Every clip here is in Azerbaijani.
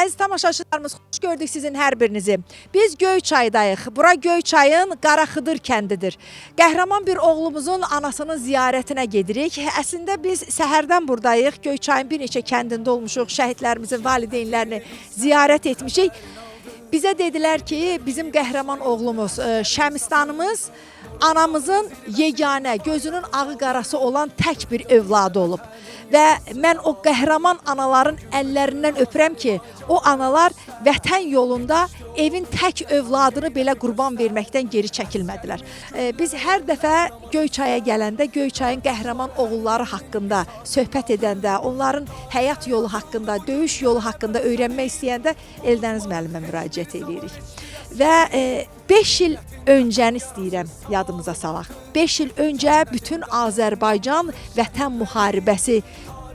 Əziz tamaşaçılarımız, xoş gördük sizin hər birinizi. Biz Göyçaydayıq. Bura Göyçayın Qaraxıdır kəndidir. Qəhrəman bir oğlumuzun anasının ziyarətinə gedirik. Əslində biz səhərdən buradayıq. Göyçayın bir neçə kəndində olmuşuq. Şəhidlərimizin valideynlərini ziyarət etmişik. Bizə dedilər ki, bizim qəhrəman oğlumuz Şəmistanımız anamızın yeganə, gözünün ağı qarası olan tək bir övladı olub. Və mən o qəhrəman anaların əllərindən öpürəm ki, o analar vətən yolunda evin tək övladını belə qurban verməkdən geri çəkilmədilər. Biz hər dəfə Göyçaya gələndə Göyçayın qəhrəman oğulları haqqında söhbət edəndə, onların həyat yolu haqqında, döyüş yolu haqqında öyrənmək istəyəndə Eldəniz müəllimə müraciət eləyirik. Və 5 il öncəni istəyirəm yadımıza salaq. 5 il öncə bütün Azərbaycan vətən müharibəsi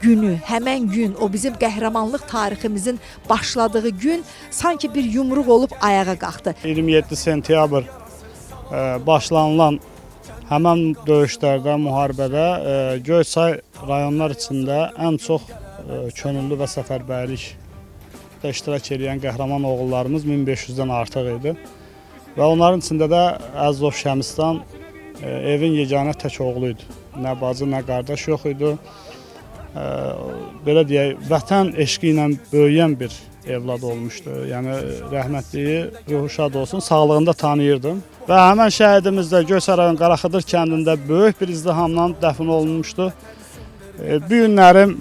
günü, həmən gün, o bizim qəhrəmanlıq tariximizin başladığı gün sanki bir yumruq olub ayağa qalxdı. 27 sentyabr başlanılan həmən döyüşlərdə, müharibədə Göyçay rayonlar içində ən çox könüllü və səfərbərlikdə iştirak edən qəhrəman oğullarımız 1500-dən artıq idi. Və onların içində də Əzizov Şəmistan evin yeganə tək oğlu idi. Nə bacı, nə qardaş yox idi. Belə deyək, vətən eşqi ilə böyüyən bir evlad olmuşdu. Yəni rəhmətliyi ruhu şad olsun, sağlığında tanıyırdım. Və həmən şəhidimiz də Göyçay rayon Qaraxıdır kəndində böyük bir izdihamla dəfn olunmuşdu. Bu günlərim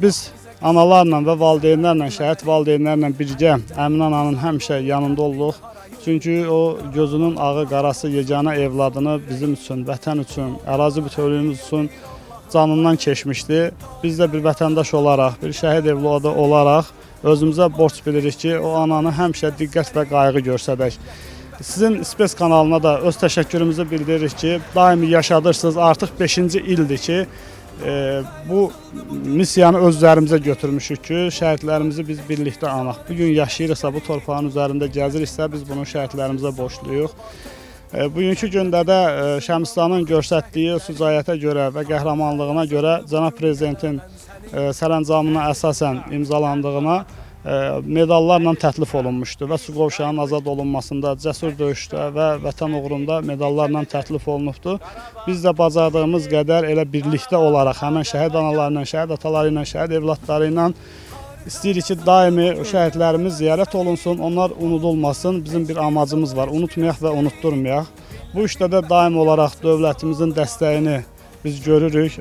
biz analarla və valideynlərlə, şəhid valideynlərlə birgə Əminə ananın həmişə yanında olduq. Çünki o gözünün ağı qarası yeganə evladını bizim üçün, vətən üçün, ərazi bütövlüyümüz üçün canından keçmişdi. Biz də bir vətəndaş olaraq, bir şəhid evladı olaraq özümüzə borc bilirik ki, o ananı həmişə diqqət və qayğı göstərək. Sizin Space kanalına da öz təşəkkürümüzü bildiririk ki, daimi yaşadırsınız. Artıq 5-ci ildir ki, bu missiyanı öz üzərimizə götürmüşük ki, şəhidlərimizi biz birlikdə anaq. Bu gün yaşayırıqsa, bu torpağın üzərində gəziriksə, biz bunu şəhidlərimizə borcluyuq. Bugünkü gündə də Şəmistanın göstərdiyi sücayətə görə və qəhrəmanlığına görə cənab prezidentin sərəncamına əsasən imzalandığına medallarla təklif olunmuşdu və su qovşağının azad olunmasında, cəsur döyüşdə və vətən uğrunda medallarla təklif olunubdu. Biz də bacardığımız qədər elə birlikdə olaraq həmən şəhid analarıyla, şəhid ataları ilə, şəhid evladları ilə istəyirik ki, daimi şəhidlərimiz ziyarət olunsun, onlar unudulmasın. Bizim bir amacımız var, unutmayaq və unutdurmayaq. Bu işdə də daim olaraq dövlətimizin dəstəyini biz görürük.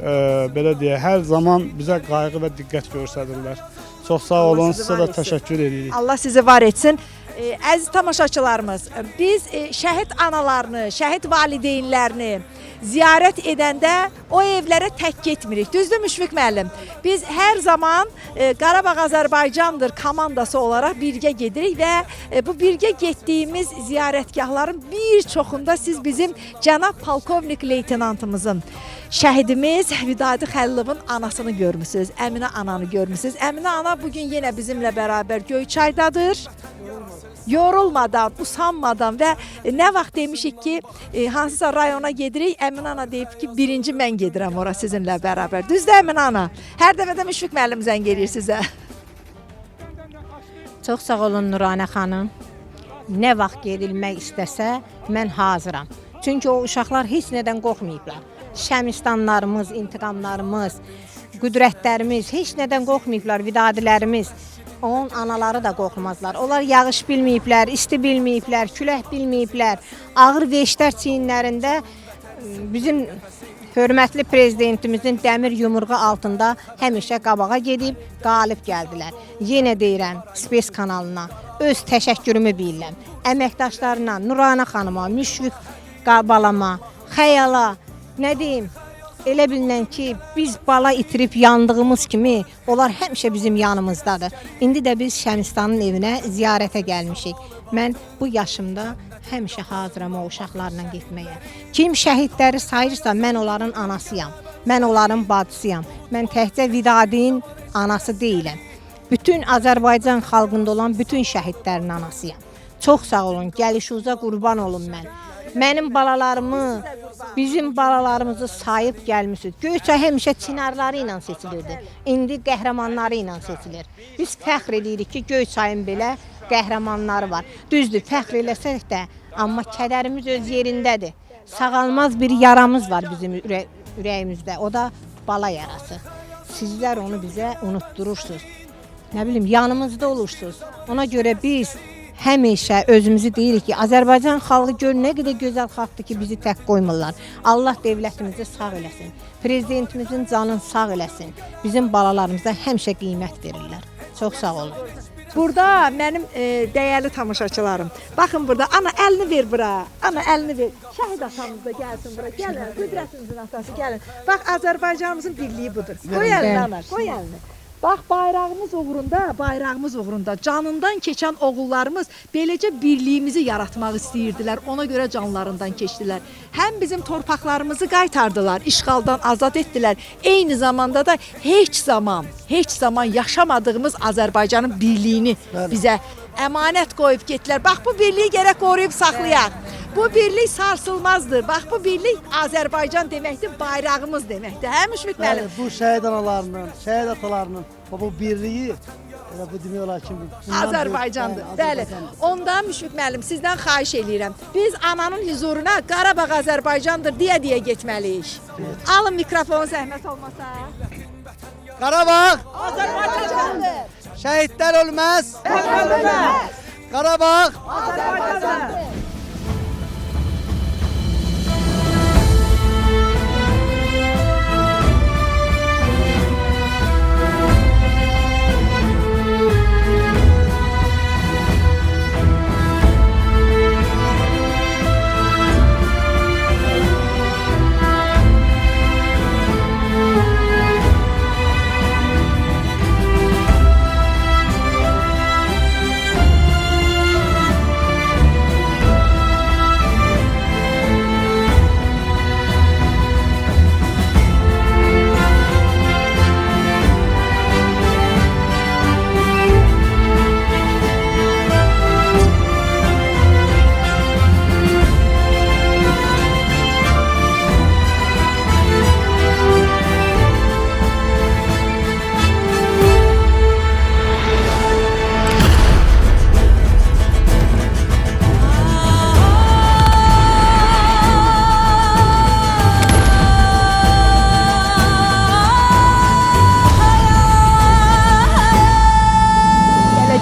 Belə deyək, hər zaman bizə qayğı və diqqət göstərirlər. Çox sağ olun, sizə də təşəkkür edirik. Allah sizi var etsin. Əziz tamaşaçılarımız, biz şəhid analarını, şəhid valideynlərini ziyarət edəndə o evlərə tək getmirik. Düzdür Müşfiq müəllim? Biz hər zaman Qarabağ Azərbaycandır komandası olaraq birgə gedirik və bu birgə getdiyimiz ziyarətgahların bir çoxunda siz bizim cənab polkovnik leytenantımızın, şəhidimiz Vidadi Xəlilovun anasını görmüsünüz, Əminə ananı görmüsünüz. Əminə ana bugün yenə bizimlə bərabər Göyçaydadır. Yorulmadan, usanmadan və nə vaxt demişik ki, hansısa rayona gedirik, Əminə ana deyib ki, birinci mən gedirəm ora sizinlə bərabər. Düzdür Əminə ana? Hər dəfə də Müşfiq müəllim zəng eləyir sizə. Çox sağ olun Nuranə xanım. Nə vaxt gedilmək istəsə, mən hazıram. Çünki o uşaqlar heç nədən qorxmayıblar. Şəmistanlarımız, intiqamlarımız, qüdrətlərimiz heç nədən qorxmayıblar, vidadilərimiz. Onun anaları da qorxmazlar. Onlar yağış bilməyiblər, isti bilməyiblər, külək bilməyiblər. Ağır veşlər çiyinlərində bizim hörmətli prezidentimizin dəmir yumruğu altında həmişə qabağa gedib qalib gəldilər. Yenə deyirəm, Space kanalına öz təşəkkürümü bilirəm. Əməkdaşlarına, Nuranə xanıma, Müşfiq balama, Xəyala, nə deyim, elə bilinən ki, biz bala itirib yandığımız kimi, onlar həmişə bizim yanımızdadır. İndi də biz Şəmistanın evinə ziyarətə gəlmişik. Mən bu yaşımda həmişə hazıram o uşaqlarla getməyə. Kim şəhidləri sayırsa, mən onların anasıyam. Mən onların bacısıyam. Mən təkcə Vidadin anası deyiləm. Bütün Azərbaycan xalqında olan bütün şəhidlərin anasıyam. Çox sağ olun, gəlişinizə qurban olun mən. Mənim balalarımı Bizim balalarımızı sayıb gəlmisiniz. Göyçay həmişə çinarları ilə seçilirdi. İndi qəhrəmanları ilə seçilir. Biz fəxr eləyirik ki, Göyçayın belə qəhrəmanları var. Düzdür, fəxr eləsək də, amma kədərimiz öz yerindədir. Sağalmaz bir yaramız var bizim ürəyimizdə. O da bala yarası. Sizlər onu bizə unutdurursunuz. Nə bilim, yanımızda olursunuz. Ona görə biz həmişə özümüzü deyirik ki, Azərbaycan xalqı gör nə qədər gözəl xalqdır ki, bizi tək qoymurlar. Allah dövlətimizi sağ eləsin. Prezidentimizin canını sağ eləsin. Bizim balalarımıza həmişə qiymət verirlər. Çox sağ olun. Burada mənim dəyərli tamaşaçılarım. Baxın burada, ana əlini ver bura. Ana əlini ver. Şəhid atamız da gəlsin bura. Gəlin, qüdrətimizin atası gəlin. Bax Azərbaycanımızın birliyi budur. Qoy əlini ana, qoy əlini. Bax bayrağımız uğrunda, bayrağımız uğrunda canından keçən oğullarımız beləcə birliyimizi yaratmaq istəyirdilər. Ona görə canlarından keçdilər. Həm bizim torpaqlarımızı qaytardılar, işğaldan azad etdilər. Eyni zamanda da heç zaman, heç zaman yaşamadığımız Azərbaycanın birliyini bizə əmanət qoyub getdilər. Bax bu birliyi gərək qoruyub saxlayaq. Bu birlik sarsılmazdır. Bax bu birlik Azərbaycan deməkdir, bayrağımız deməkdir. Hə Müşfiq müəllim? Bəli, bu şəhid analarının, şəhid atalarının bu birliyi elə bu demək olar ki, Azərbaycandır. Bəli. Ondan Müşfiq müəllim sizdən xahiş eləyirəm. Biz ananın huzuruna Qarabağ Azərbaycandır deyə-deyə getməliyik. Alın mikrofonu zəhmət olmasa. Qarabağ Azərbaycandır. şəhidlər ölməz. Ölməz. Qarabağ Azərbaycandır.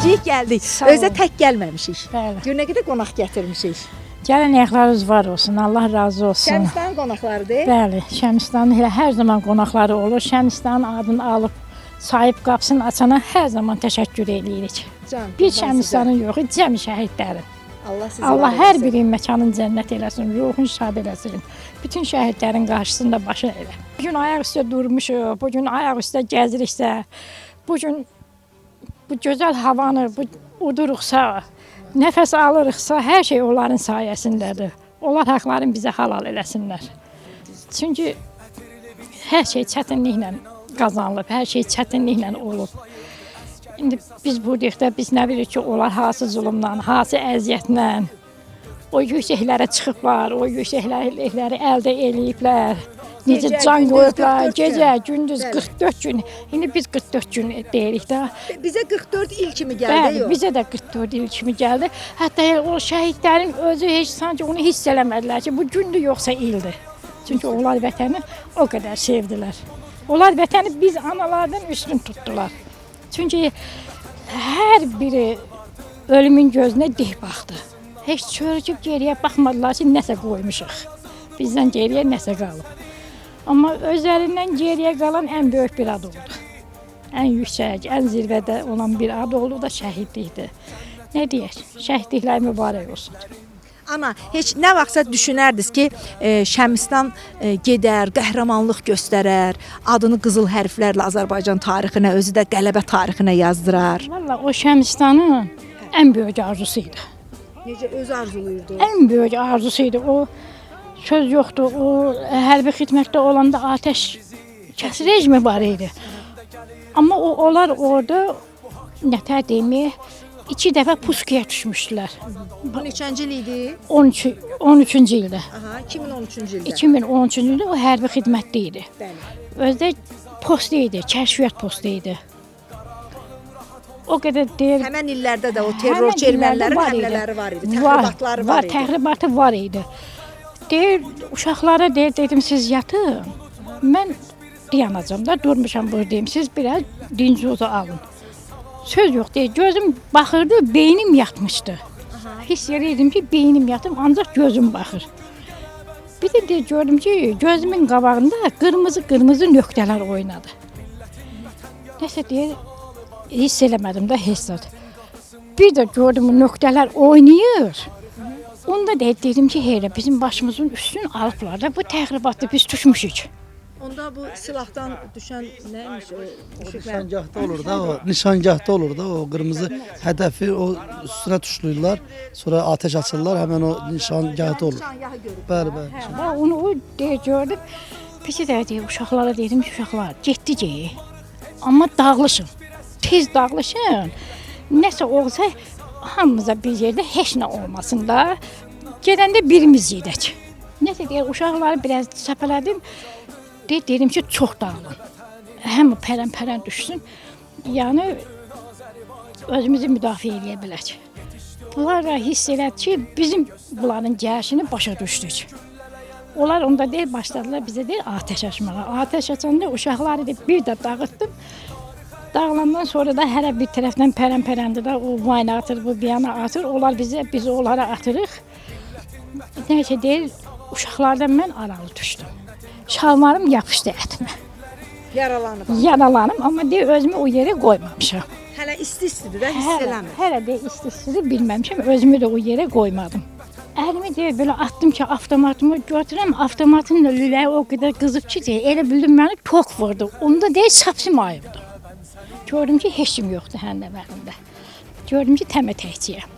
Gələcəyik, gəldik. Özə tək gəlməmişik. Bəli. Gör nə qədər qonaq gətirmişik. Gələn ayaqlarınız var olsun, Allah razı olsun. Şəmistənin qonaqlarıdır. Bəli, Şəmistanın elə hər zaman qonaqları olur. Şəmistanın adını alıb sahib qapısını açana hər zaman təşəkkür eləyirik. Can, Bir qurban sizə. Şəmistanın yox, cəmi şəhidlərin. Allah sizi Allah var hər eləsin. birinin məkanını cənnət eləsin, ruhunu şad eləsin. Bütün şəhidlərin qarşısında başı elə. Bu gün ayaq üstə durmuşuq, bu gün ayaq üstə gəziriksə, bu gün bu gözəl havanı bu uduruqsa, nəfəs alırıqsa, hər şey onların sayəsindədir. Onlar haqlarını bizə halal eləsinlər. Çünki hər şey çətinliklə qazanılıb, hər şey çətinliklə olub. İndi biz buradayıq da biz nə bilirik ki, onlar hansı zulmla, hansı əziyyətlə o yüksəklərə çıxıblar, o yüksəkləri əldə eləyiblər. Necə Gecə, can gündüz qoyublar, 44 gün. gecə, gündüz Bəli. 44 gün. İndi biz 44 gün deyirik də. Bizə 44 il kimi gəldi, Bəli, yox? bizə də 44 il kimi gəldi. Hətta elə o şəhidlərin özü heç sanki onu hiss eləmədilər ki, bu gündür yoxsa ildir. Çünki onlar vətəni o qədər sevdilər. Onlar vətəni biz analardan üstün tutdular. Çünki hər biri ölümün gözünə dik baxdı. Heç çörüküb geriyə baxmadılar ki, nəsə qoymuşuq. Bizdən geriyə nəsə qalıb. Amma özlərindən geriyə qalan ən böyük bir ad oldu. Ən yüksək, ən zirvədə olan bir ad oldu, o da şəhidlikdir. Nə deyək? Şəhidliklər mübarək olsun. Ana, heç nə vaxtsa düşünərdiniz ki, Şəmistan gedər, qəhrəmanlıq göstərər, adını qızıl hərflərlə Azərbaycan tarixinə, özü də qələbə tarixinə yazdırar. Valla o Şəmistanın ən böyük arzusu idi. Necə öz arzulayırdı? Ən böyük arzusu idi. O söz yoxdur. O hərbi xidmətdə olanda atəş kəs rejimi var idi. Amma o onlar orada nətər demir, 2 dəfə puskuya düşmüşdülər. Bu neçənci il idi? 13 13-cü ildə. Aha, 2013-cü ildə. 2013-cü ildə o hərbi xidmətdə idi. Bəli. Özü də postda idi, kəşfiyyat postda idi. O qədər deyir, Həmən illərdə də o terrorçu Həmən illərdə ermənilərin var idi. həmlələri var idi, təxribatları var idi. Təxribatı var idi. Deyir, uşaqlara deyir, dedim siz yatın. Mən dayanacam da, durmuşam buradayım. Siz biraz dincinizi alın. Söz yox deyir, gözüm baxırdı, beynim yatmışdı. Hiss edirdim ki, beynim yatıb, ancaq gözüm baxır. Bir də deyir, gördüm ki, gözümün qabağında qırmızı-qırmızı nöqtələr oynadı. Nəsə deyir, hiss eləmədim də heç zad. Bir də gördüm o nöqtələr oynayır. Onda da dedim ki, heylə bizim başımızın üstünü alıblar da bu təxribatda biz düşmüşük. Onda bu silahdan düşən nəymiş o? Nişangahda olur da o, nişangahda olur da o qırmızı hədəfi o üstünə tuşlayırlar, sonra ateş açırlar, həmin o nişangahda olur. Nişangahı görüb. Bəli, bəli. Bax onu o deyə gördüm. Bir də deyir, uşaqlara dedim ki, uşaqlar getdi ki. Amma dağılışın. Tez dağılışın. Nəsə olsa hamımıza bir yerdə heç nə olmasın da. Gedəndə birimiz gedək. Nəsə deyir, uşaqları biraz səpələdim. Dedim ki, çox dağılın. Həm pərən-pərən düşsün. Yəni özümüzü müdafiə eləyə bilək. Bunlar da hiss elədi ki, bizim bunların gəlişini başa düşdük. Onlar onda deyil, başladılar bizə deyil atəş açmağa. Atəş açanda uşaqları deyil, bir də dağıtdım. Dağılandan sonra da hərə bir tərəfdən pərən-pərəndi də o vayna atır, bu bir yana atır. Onlar bizə, biz onlara atırıq. Nəysə deyil, uşaqlardan mən aralı düşdüm. Şalvarım yapışdı ətimə. Yaralanıb. Yaralanım, amma deyil, özümü o yerə qoymamışam. Hələ isti-istidir də, hiss eləmir. Hələ də isti-istidir bilməmişəm, özümü də o yerə qoymadım. Əlimi deyir, belə atdım ki, avtomatımı götürəm, avtomatın da lüləyi o qədər qızıb ki, deyir, elə bildim məni tok vurdu. Onda deyir, sapsim ayıldım. Gördüm ki, heç kim yoxdur həndəvərində. Gördüm ki, təmə təkciyəm.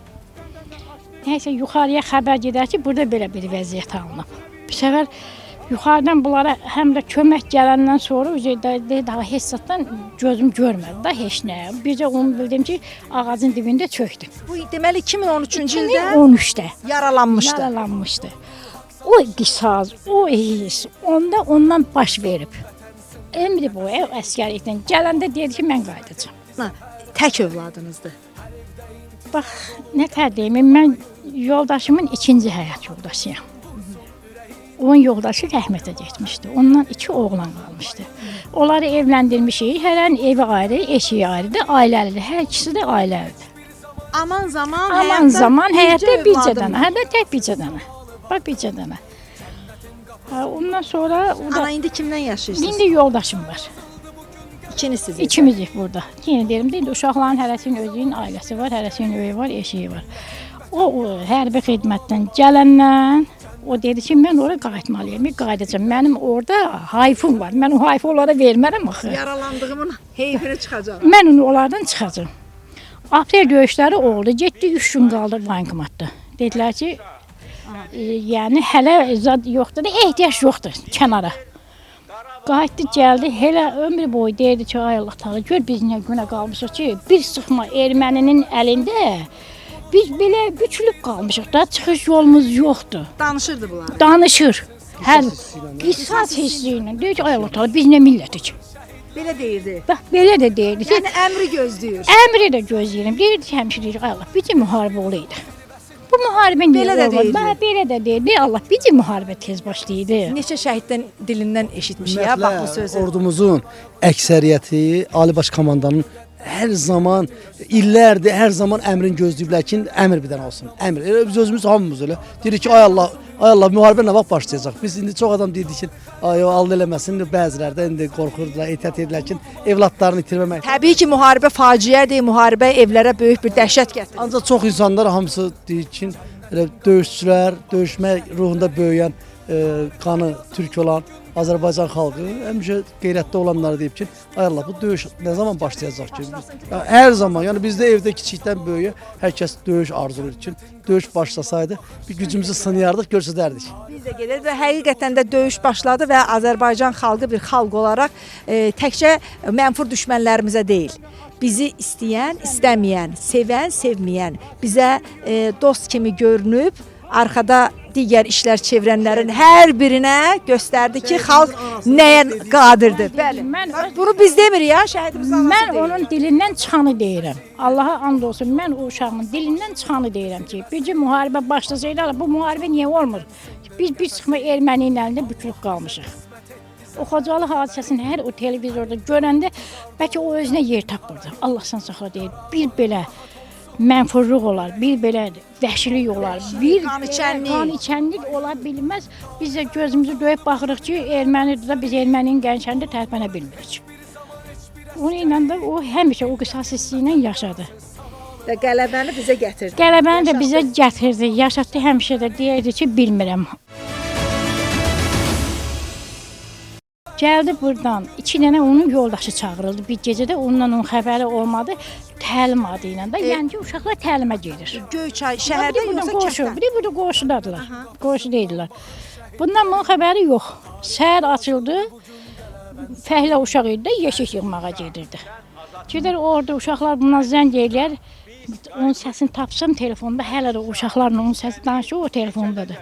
Nəysə, yuxarıya xəbər gedər ki, burada belə bir vəziyyət alınıb. Bir səfər yuxarıdan bunlara həm də kömək gələndən sonra daha heç zatdan gözüm görmədi da heç nə. Bircə onu bildim ki, ağacın dibində çöktüm. Bu deməli 2013-cü ildə 2013-də yaralanmışdı. yaralanmışdı. O qisas, o his, onda ondan baş verib. Ömrü boyu əsgərlikdən gələndə dedi ki, mən qayıdacağam. Ha, tək övladınızdır. Bax, nə tər deyim, mən yoldaşımın ikinci həyat yoldaşıyam. Onun yoldaşı rəhmətə getmişdi. Ondan 2 oğlan qalmışdı. Onları evləndirmişik. Hərənin evi ayrı, eşiyi ayrıdır, ailəlidir. Hər ikisi də ailəlidir. Aman zaman Aman zaman həyatda bircə övladım dənə, hə də tək bircə dənə. Bax bircə dənə. Ha, ondan sonra o da Ana indi kimdən yaşayırsınız? indi yoldaşım var. İkinizsiz. İkimizik burada. Yenə deyirəm də indi uşaqların hərəsinin özünün ailəsi var, hərəsinin evi var, eşiyi var. O hərbi xidmətdən gələndən o dedi ki, mən ora qayıtmalıyam, qayıdacağam. Mənim orada hayfım var. Mən o hayfı onlara vermərəm axı. Yaralandığımın heyfini çıxacaq. Mən onu onlardan çıxacağam. Aprel döyüşləri oldu. Getdi 3 gün qaldı bankomatda. Dedilər ki, yəni hələ zad yoxdur da, ehtiyac yoxdur kənara. Qayıtdı, gəldi, elə ömrü boyu deyirdi ki, ay Allah taala, gör biz nə günə qalmışıq ki, bir sıxma erməninin əlində biz belə bükülüb qalmışıq da, çıxış yolumuz yoxdur. Danışırdı bunlar. Danışır. Hər qisas hissi ilə deyir ki, ay Allah taala, biz nə millətik? Belə deyirdi. Bax, belə də deyirdi ki, Yəni əmri gözləyir. əmri də gözləyirəm. Deyirdi ki, həmişə deyir, ay Allah, bizim müharibə olaydı. Bu müharibə niyə Belə də olmadı? deyirdi. Bax, belə də deyirdi. Allah, bizim müharibə tez başlaydı. Neçə şəhiddən dilindən eşitmişik ya bax bu sözü. Ordumuzun əksəriyyəti Ali Baş Komandanın hər zaman illərdir, hər zaman əmrin gözləyiblər ki, əmr bir dənə olsun. Əmr. Elə biz özümüz hamımız elə deyirik ki, ay Allah, ay Allah, müharibə nə vaxt başlayacaq? Biz indi çox adam deyirdi ki, ay Allah eləməsin, bəziləri də indi qorxurdular, ehtiyat edirlər ki, evladlarını itirməmək. Təbii ki, müharibə faciədir, müharibə evlərə böyük bir dəhşət gətirir. Ancaq çox insanlar hamısı deyir ki, elə döyüşçülər, döyüşmək ruhunda böyüyən, qanı türk olan Azərbaycan xalqı həmişə qeyrətli olanları deyib ki, ay Allah bu döyüş nə zaman başlayacaq ki? Ya, hər zaman, yəni bizdə evdə kiçikdən böyüyə hər kəs döyüş arzulayır ki, döyüş başlasaydı bir gücümüzü sınayardıq, göstərərdik. Biz də gedək və həqiqətən də döyüş başladı və Azərbaycan xalqı bir xalq olaraq təkcə mənfur düşmənlərimizə deyil, bizi istəyən, istəməyən, sevən, sevməyən, bizə dost kimi görünüb arxada digər işlər çevirənlərin hər birinə göstərdi ki, xalq nəyə qadirdir. Bəli. Mən Bax, bunu biz demirik ya, şəhidimizin anası Mən deyir. onun dilindən çıxanı deyirəm. Allaha and olsun, mən o uşağın dilindən çıxanı deyirəm ki, bircə müharibə başlasaydı, bu müharibə niyə olmur? Biz bir çıxma erməni ilə əlində bükülüb qalmışıq. O Xocalı hadisəsini hər o televizorda görəndə bəlkə o özünə yer tapmırdı. Allah sən saxla deyir. Bir belə mənfurluq olar, bir belə vəhşilik olar, bir Qan belə içənlik. qan içənlik ola bilməz. Biz də gözümüzü döyüb baxırıq ki, ermənidir də biz erməninin qan içəndə tərpənə bilmirik. Onun ilə də o həmişə o qisas hissi ilə yaşadı. Və qələbəni bizə gətirdi. Qələbəni də bizə gətirdi, yaşatdı həmişə də deyirdi ki, bilmirəm. Gəldi burdan, iki dənə onun yoldaşı çağırıldı. Bir gecədə ondan onun xəbəri olmadı, təlim adı ilə də. Yəni ki, uşaqlar təlimə gedir. Göyçay şəhərdə Bir də yoxsa qonşu, kənddə? bir də burada qonşudadılar. Qonşu deyildilər. Bundan bunun xəbəri yox. Səhər açıldı, fəhlə uşaq idi də, yeşik yığmağa gedirdi. Gedər orada uşaqlar bundan zəng eləyər. Onun səsini tapsam telefonda, hələ də uşaqlarla onun səsi danışır, o telefondadır.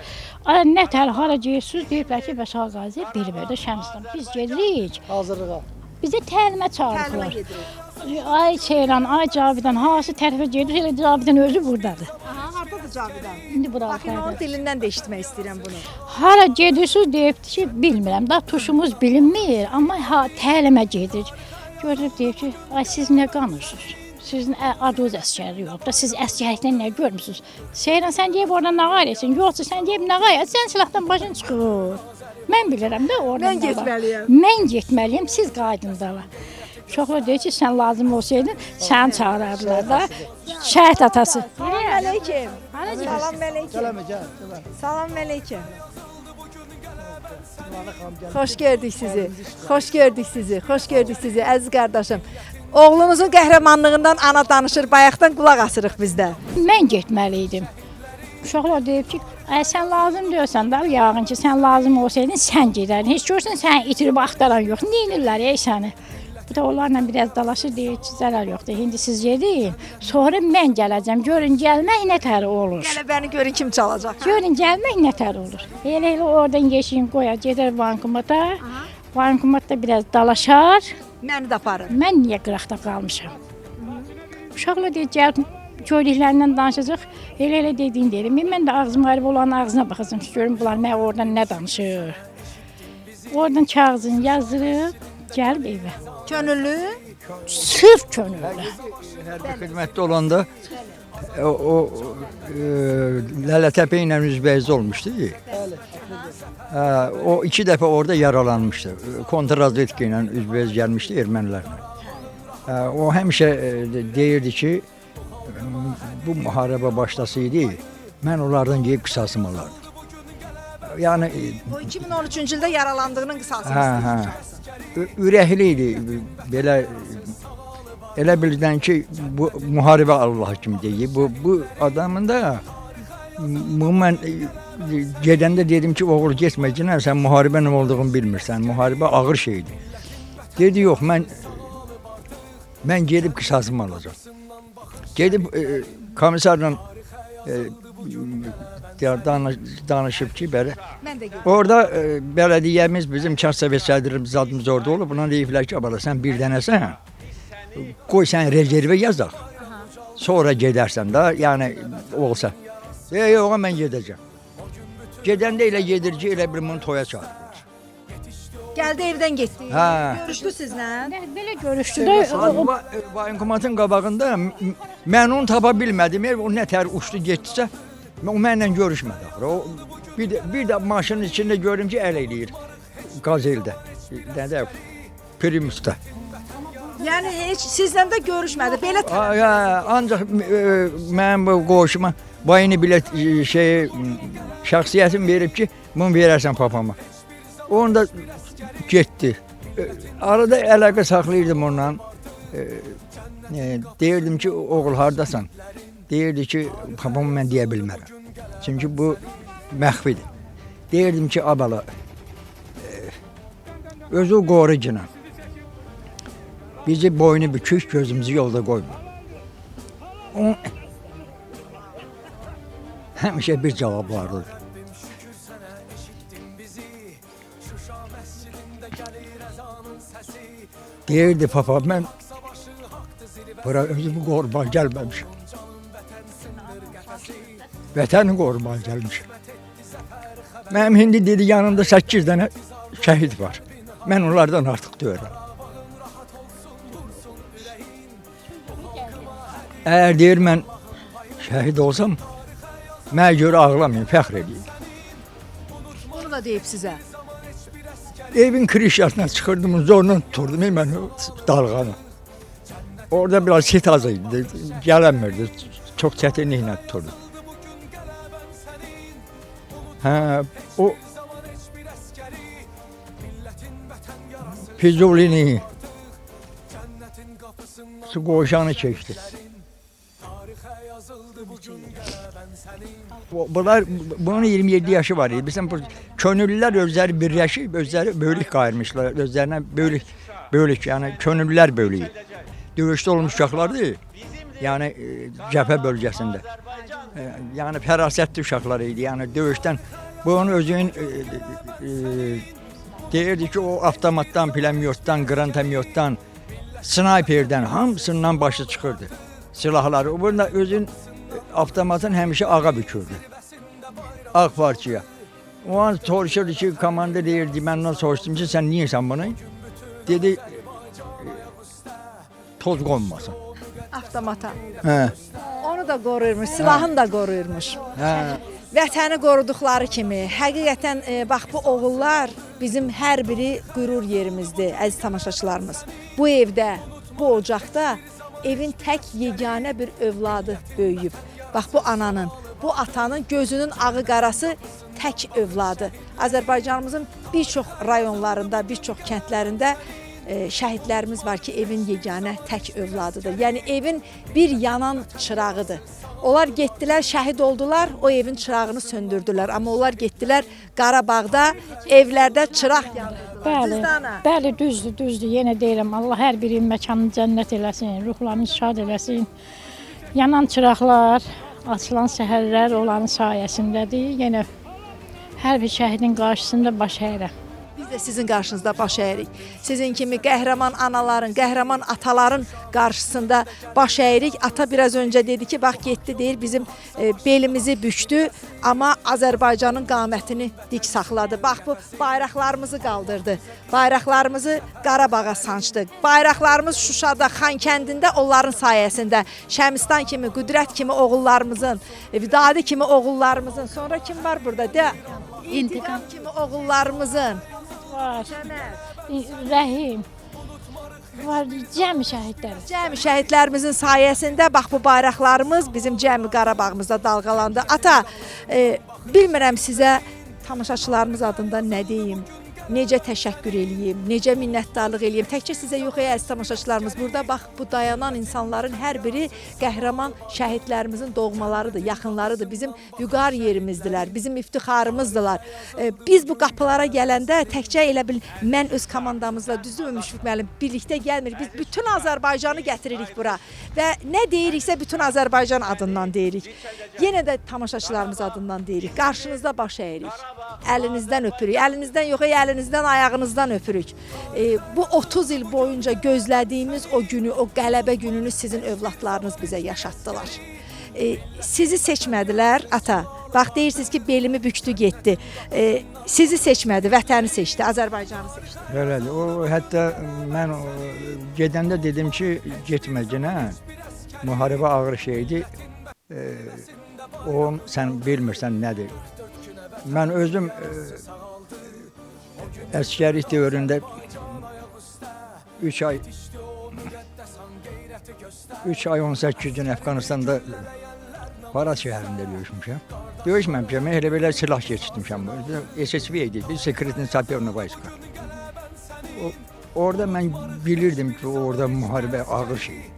Ay nə tər hara gedirsiniz? Deyiblər ki, bəs Ağazi bir də Şəmsdən. Biz gedirik. Hazırlığa. Bizi təlimə Təlimə çağırdılar. gedirik. Ay Seyran, ay Cavidan, hansı tərəfə gedir? Elə Cavidan özü burdadır. Aha, hardadır Cavidan? İndi Baxın, buralarda. onun dilindən də eşitmək istəyirəm bunu. Hara gedirsiniz deyibdi ki, bilmirəm. Da tuşumuz bilinmir, amma ha təlimə gedir. Görüb deyib ki, ay siz nə qanırsınız? Sizin adınız əsgərlik yoxdur. Siz əsgərlikdən nə görmüsünüz? Seyran sən deyib orada nə arayırsan? Yoxsa sən deyib nə arayırsan? Sən silahdan başın çıxır. Mən bilirəm də orada. Mən nə var. getməliyəm. Mən getməliyəm, siz qayıdın dala. Uşaqlar deyir ki, sən lazım olsaydın, səni çağırardılar da. Şəhid atası. Salam əleyküm. Salam əleyküm. Gəlmə, gəl, gəl. Salam əleyküm. Xoş gördük sizi. Xoş gördük sizi. Xoş gördük sizi əziz qardaşım. Oğlunuzun qəhrəmanlığından ana danışır. Bayaqdan qulaq asırıq biz də. Mən getməli idim. Uşaqlar deyib ki, ay sən lazım deyirsən də, yəqin ki, sən lazım olsaydın sən gedərdin. Heç görsən səni itirib axtaran yox. Neynirlər ey səni? Bu da onlarla biraz dalaşır, deyir ki, zərər yoxdur. İndi siz gedin, sonra mən gələcəm. Görün gəlmək nə tər olur. Qələbəni görün kim çalacaq. Görün gəlmək nə tər olur. Elə elə oradan yeşiyin qoyar, gedər bankomata. Bankomatda biraz dalaşar. Məni də aparın. Mən niyə qıraqda qalmışam? Uşaqlar deyir, gəl gördüklərindən danışacaq. Elə elə dediyin deyirəm. Mən də ağzım ayrı olanın ağzına baxacağam ki, görüm bunlar mənə oradan nə danışır. Oradan kağızını yazdırıb gəlib evə. Könüllü. Sırf könüllü. Hərbi xidmətdə olanda o Lələtəpə ilə üzbəyiz olmuşdu. Bəli. O iki dəfə orada yaralanmışdı. Kontrrazvedka ilə üzbəyiz gəlmişdi ermənilərlə. O həmişə deyirdi ki, bu müharibə başlasaydı, mən onlardan gedib qisasımı alardım. Yəni O 2013-cü ildə yaralandığının qisasını Hə, istəyir. hə. Ürəkli idi. Belə elə bilirdən ki, bu müharibə Allah kimi deyir. Bu adamın da bu mən gedəndə dedim ki, oğul getmə ginə sən müharibə nə olduğunu bilmirsən. Müharibə ağır şeydir. Dedi yox, mən gedib qisasımı alacağam. Gedib komissarla danışıb ki, belə Mən də gedirəm. Orada bələdiyyəmiz bizim kənd sovet sədrimiz adımız orada olub. Buna deyiblər ki, abala sən bir dənəsən. Qoy sən rezervə yazaq. Sonra gedərsən də, yəni olsa. Yox, mən gedəcəm. Gedəndə elə gedir ki, elə bir bunu toya çağırırlar. Gəldi evdən getdi. Hə. Görüşdü sizlə. Belə görüşdü də o Bankomatın qabağında mən onu tapa bilmədim. O nə tər uçdu getdisə, o mənlə görüşmədi axırı. O bir də maşının içində gördüm ki, əl eləyir. Qazeldə. Nə də Primusda. Yəni heç sizlə də görüşmədi. Belə Ancaq mənim bu qonşuma bayını bilet şəxsiyyətim verib ki, bunu verərsən papama. Onu da Getdi. Arada əlaqə saxlayırdım onunla. Deyirdim ki, oğul hardasan? Deyirdi ki, babam mən deyə bilmərəm. Çünki bu məxfidir. Deyirdim ki, a bala, özü qoru cinə. Bizi boynu bükük, gözümüzü yolda qoyma. O həmişə bir cavab vardı. Deyirdi papa, mən bura özümü qorumağa gəlməmişəm. Vətəni qorumağa gəlmişəm. Mənim indi dedi yanımda 8 dənə şəhid var. Mən onlardan artıq deyirəm. Əgər deyir mən şəhid olsam, mənə görə ağlamayın, fəxr edeyim. Bunu da deyib sizə. Evin krişasına çıxırdım, zorla tuturdum mən o dalğanı. Orada biraz sit az idi, gələnmirdi. Çox çətinliklə tuturdum. Hə, o Füzulini su qoşanı çəkdi. Bunlar, bunun 27 yaşı var idi. Bizim bu könüllülər özləri birləşib, özləri bölük qayırmışlar. Özlərinə bölük, yəni könüllülər bölüyü. Döyüşdə olmuş uşaqlardır. Yəni cəbhə bölgəsində. Yəni fərasətli uşaqlar idi. Yəni döyüşdən bunun özünün deyirdi ki, o avtomatdan, pulemyotdan, qrantamyotdan, snayperdən hamısından başı çıxırdı silahları. Bunda özün avtomatın həmişə ağa bükürdü. Ağ parçaya. O an soruşurdu ki, komandir deyirdi, mən ondan soruşdum ki, sən niyəsən bunu? Dedi, toz qonmasın. Avtomata. Hə. Onu da qoruyurmuş, silahını da qoruyurmuş. Hə. Vətəni qoruduqları kimi, həqiqətən bax bu oğullar bizim hər biri qürur yerimizdir, əziz tamaşaçılarımız. Bu evdə, bu ocaqda evin tək yeganə bir övladı böyüyüb. Bax bu ananın, bu atanın gözünün ağı qarası tək övladı. Azərbaycanımızın bir çox rayonlarında, bir çox kəndlərində şəhidlərimiz var ki, evin yeganə tək övladıdır. Yəni evin bir yanan çırağıdır. Onlar getdilər, şəhid oldular, o evin çırağını söndürdülər. Amma onlar getdilər Qarabağda, evlərdə çıraq yandırdılar. Bəli, bəli, düzdür, düzdür. Yenə deyirəm, Allah hər birinin məkanını cənnət eləsin, ruhlarını şad eləsin. Yanan çıraqlar, açılan səhərlər onların sayəsindədir. Yenə hər bir şəhidin qarşısında baş əyirəm. Biz də sizin qarşınızda baş əyirik. Sizin kimi qəhrəman anaların, qəhrəman ataların qarşısında baş əyirik. Ata biraz öncə dedi ki, bax getdi deyir, bizim belimizi bükdü, amma Azərbaycanın qamətini dik saxladı. Bax bu bayraqlarımızı qaldırdı. Bayraqlarımızı Qarabağa sancdı. Bayraqlarımız Şuşada, Xankəndində onların sayəsində. Şəmistan kimi, Qüdrət kimi oğullarımızın, Vidadi kimi oğullarımızın. Sonra kim var burada? De, İntiqam kimi oğullarımızın. Var, Rəhim, var, cəmi şəhidlər. Cəmi şəhidlərimizin sayəsində bax bu bayraqlarımız bizim cəmi Qarabağımızda dalğalandı. Ata, bilmirəm sizə tamaşaçılarımız adından nə deyim, necə təşəkkür eləyim, necə minnətdarlıq eləyim. Təkcə sizə yox, ey əziz tamaşaçılarımız, burada bax bu dayanan insanların hər biri qəhrəman şəhidlərimizin doğmalarıdır, yaxınlarıdır, bizim vüqar yerimizdilər, bizim iftixarımızdılar. Biz bu qapılara gələndə təkcə elə bil mən öz komandamızla, düzdürmü Müşfiq müəllim, birlikdə gəlmirik. Biz bütün Azərbaycanı gətiririk bura və nə deyiriksə bütün Azərbaycan adından deyirik. Yenə də tamaşaçılarımız adından deyirik. Qarşınızda baş əyirik. Əlinizdən öpürük. Əlinizdən yox, əlinizdən, ayağınızdan öpürük. Bu 30 il boyunca gözlədiyimiz o günü, o qələbə gününü sizin övladlarınız bizə yaşatdılar. Sizi seçmədilər, ata. Bax, deyirsiniz ki, belimi bükdü, getdi. Sizi seçmədi, vətəni seçdi, Azərbaycanı seçdi. Elədir. O, hətta mən gedəndə dedim ki, getmə yenə. Müharibə ağır şeydir. O, sən bilmirsən nədir. Mən özüm əskərlik dövründə 3 ay 18 gün Əfqanistanda Barat şəhərində döyüşmüşəm. Döyüşməmişəm, elə belə silah keçirtmişəm. SSV idi, bir sekretin sapyornu vayska. Orada mən bilirdim ki, orada müharibə ağır şeydir.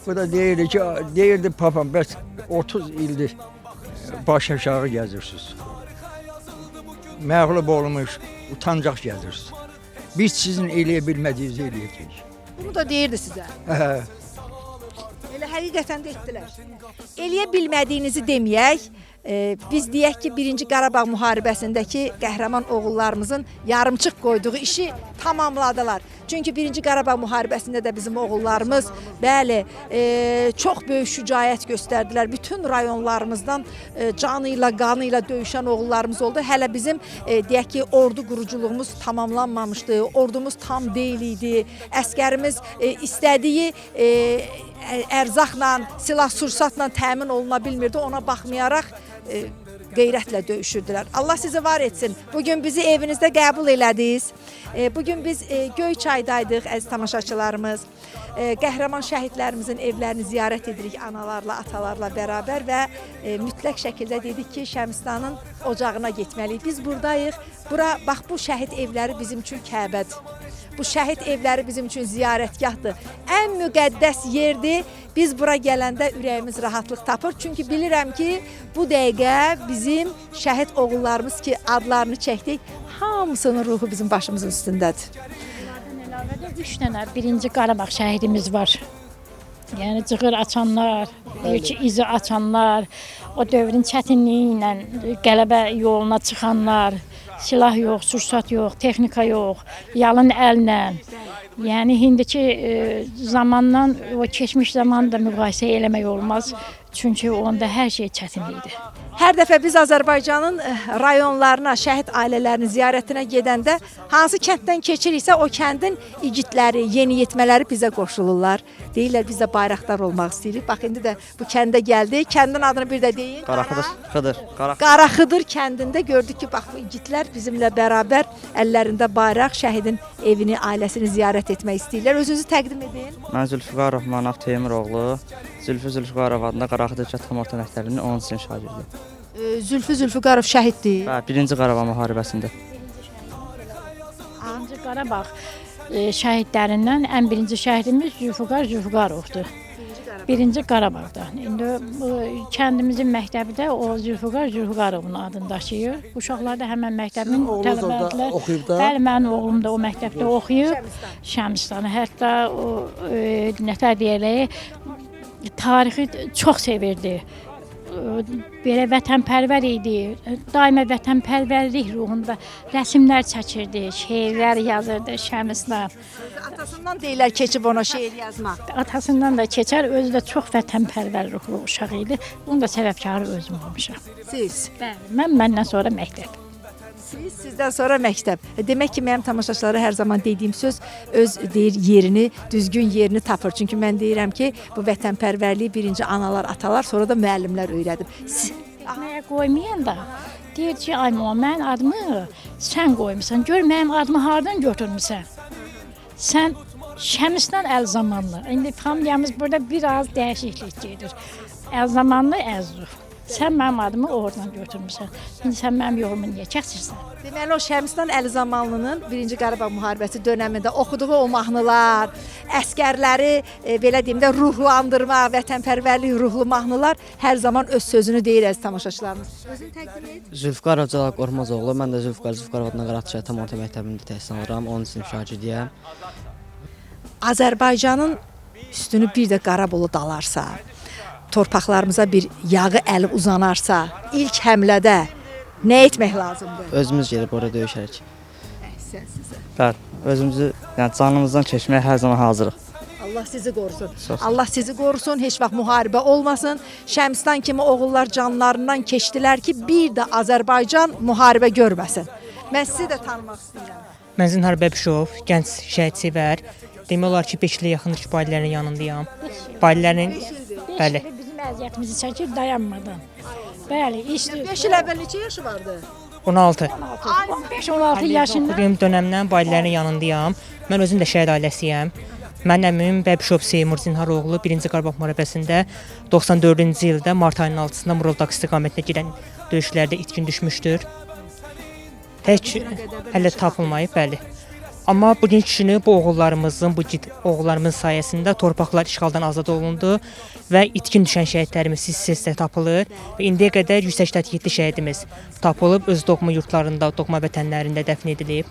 Bu da deyirdi ki, deyirdi papam, bəs 30 ildir baş aşağı gəzirsiniz. Məğlub olmuş, utancaq gəzirsiniz. Biz sizin eləyə bilmədiyinizi eləyəcəyik. Bunu da deyirdi sizə. Hə. Elə həqiqətən də etdilər. Eləyə bilmədiyinizi deməyək. Biz deyək ki, 1-ci Qarabağ müharibəsindəki qəhrəman oğullarımızın yarımçıq qoyduğu işi tamamladılar. Çünki 1-ci Qarabağ müharibəsində də bizim oğullarımız, bəli, çox böyük şücaət göstərdilər. Bütün rayonlarımızdan canı ilə, qanı ilə döyüşən oğullarımız oldu. Hələ bizim deyək ki, ordu quruculuğumuz tamamlanmamışdı. Ordumuz tam deyil idi. Əskərimiz istədiyi ərzaqla, silah-sursatla təmin oluna bilmirdi. Ona baxmayaraq qeyrətlə döyüşürdülər. Allah sizi var etsin. Bugün bizi evinizdə qəbul elədiniz. Bugün biz Göyçaydaydıq, əziz tamaşaçılarımız. Qəhrəman şəhidlərimizin evlərini ziyarət edirik analarla, atalarla bərabər və mütləq şəkildə dedik ki, Şəmistanın ocağına getməliyik. Biz buradayıq. Bura, bax bu şəhid evləri bizim üçün Kəbədir. Bu şəhid evləri bizim üçün ziyarətgahdır. Ən müqəddəs yerdir. Biz bura gələndə ürəyimiz rahatlıq tapır. Çünki bilirəm ki, bu dəqiqə bizim şəhid oğullarımız ki, adlarını çəkdik, hamısının ruhu bizim başımızın üstündədir. Bunlardan əlavə də 3 dənə 1-ci Qarabağ şəhidimiz var. Yəni cığır açanlar, ilk izi açanlar, o dövrün çətinliyi ilə qələbə yoluna çıxanlar, silah yox, sursat yox, texnika yox, yalın əllə. Yəni indiki zamandan o keçmiş zamanı da müqayisə eləmək olmaz. Çünki onda hər şey çətin idi. Hər dəfə biz Azərbaycanın rayonlarına, şəhid ailələrini ziyarətinə gedəndə hansı kənddən keçiriksə o kəndin igidləri, yeniyetmələri bizə qoşulurlar. Deyirlər biz də bayraqdar olmaq istəyirik. Bax indi də bu kəndə gəldik. Kəndin adını bir də deyin. Qaraxıdır. Qaraxıdır kəndində gördük ki, bax bu igidlər bizimlə bərabər əllərində bayraq şəhidin evini, ailəsini ziyarət etmək istəyirlər. Özünüzü təqdim edin. Mən Zülfüqarov Manaf Teymuroğlu, Zülfü Zülfüqarov adına Qaraxıdır kənd tam orta məktəbinin 10-cu sinif şagirdi. Zülfü Zülfüqarov şəhiddir. Bəli, 1-ci Qarabağ müharibəsində. 1-ci Qarabağ şəhidlərindən ən birinci şəhidimiz Zülfüqar Zülfüqarovdur. 1-ci Qarabağda. İndi bu kəndimizin məktəbi də o Zülfüqar Zülfüqarovun adını daşıyır. Uşaqlar da həmən məktəbin tələbədirlər. Oxuyub da? Bəli, mənim oğlum da o məktəbdə oxuyub. Şəmistanı. Hətta o nətər deyərək, tarixi çox sevirdi. Belə vətənpərvər idi. Daima vətənpərvərlik ruhunda rəsimlər çəkirdi, şeirlər yazırdı Şəmistan. Atasından deyirlər keçib ona şeir yazmaq. Atasından da keçər, özü də çox vətənpərvər ruhlu uşaq idi. Bunun da səbəbkarı özüm olmuşam. Siz? Bəli, mən məndən sonra məktəb. Siz, sizdən sonra məktəb. Demək ki, mənim tamaşaçılara hər zaman dediyim söz öz deyir yerini, düzgün yerini tapır. Çünki mən deyirəm ki, bu vətənpərvərliyi birinci analar, atalar, sonra da müəllimlər öyrədib. Nəyə qoymayan da deyir ki, ay mama, mənim adımı sən qoymusan. Gör mənim adımı hardan götürmüsən? Sən Şəmistan Əlzamanlı. İndi familiyamız burada biraz dəyişiklik gedir. Əlzamanlı Əzruf. Sən mənim adımı oradan götürmüsən. İndi sən mənim yolumu niyə kəsirsən? Deməli, o Şəmistan Əlizamanlının 1-ci Qarabağ müharibəsi dönəmində oxuduğu o mahnılar, əskərləri belə deyim də ruhlandırma, vətənpərvərlik ruhlu mahnılar hər zaman öz sözünü deyir əziz tamaşaçılarımız. Özünü təqdim et. Zülfüqarov Cəlal Qorxmazoğlu. Mən də Zülfüqar Zülfüqarov adına Qaraxıdır tam orta məktəbində təhsil alıram. 10-cu sinif şagirdiyəm. Azərbaycanın üstünü bir də qara bulud alarsa, torpaqlarımıza bir yağı əli uzanarsa, ilk həmlədə nə etmək lazımdır? Özümüz gedib orada döyüşərik. Əhsən sizə. Bəli, özümüzü, yəni canımızdan keçməyə hər zaman hazırıq. Allah sizi qorusun. Sağ olun. Allah sizi qorusun, heç vaxt müharibə olmasın. Şəmistan kimi oğullar canlarından keçdilər ki, bir də Azərbaycan müharibə görməsin. Mən sizi də tanımaq istəyirəm. Mən Zinhar Bəbişov, gənc şəhidsevər. Demək olar ki, 5 ilə yaxındır ki, ailələrinin yanındayam. Ailələrinin, bəli. Bizim əziyyətimizi çəkir dayanmadan. Bəli, isti. 5 il əvvəl neçə yaşı vardı? 16. 15-16 yaşında. Oxuduğum dönəmdən bu ailələrin yanındayam. Mən özüm də şəhid ailəsiyəm. Mənim əmim Bəbişov Seymur Zinharoğlu 1-ci Qarabağ müharibəsində 94-cü ildə mart ayının 6-sında Muruldağ istiqamətinə gedən döyüşlərdə itkin düşmüşdür. Tək hələ tapılmayıb, bəli. Amma bugünkü günü bu oğullarımızın, bu igid oğullarımızın sayəsində torpaqlar işğaldan azad olundu və itkin düşən şəhidlərimiz hissəsi tapılır və indiyə qədər 187 şəhidimiz tapılıb öz doğma yurtlarında, doğma vətənlərində dəfn edilib.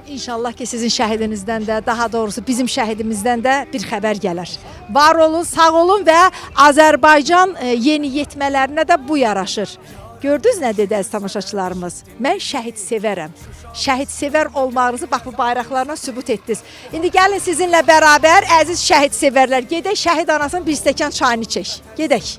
İnşallah ki sizin şəhidinizdən də, daha doğrusu bizim şəhidimizdən də bir xəbər gələr. Var olun, sağ olun və Azərbaycan yeniyetmələrinə də bu yaraşır. Gördünüz nə dedi əziz tamaşaçılarımız? Mən şəhid sevərəm. Şəhid sevər olmağınızı bax bu bayraqlarla sübut etdiniz. İndi gəlin sizinlə bərabər əziz şəhid sevərlər, gedək şəhid anasının bir stəkan çayını içək. Gedək.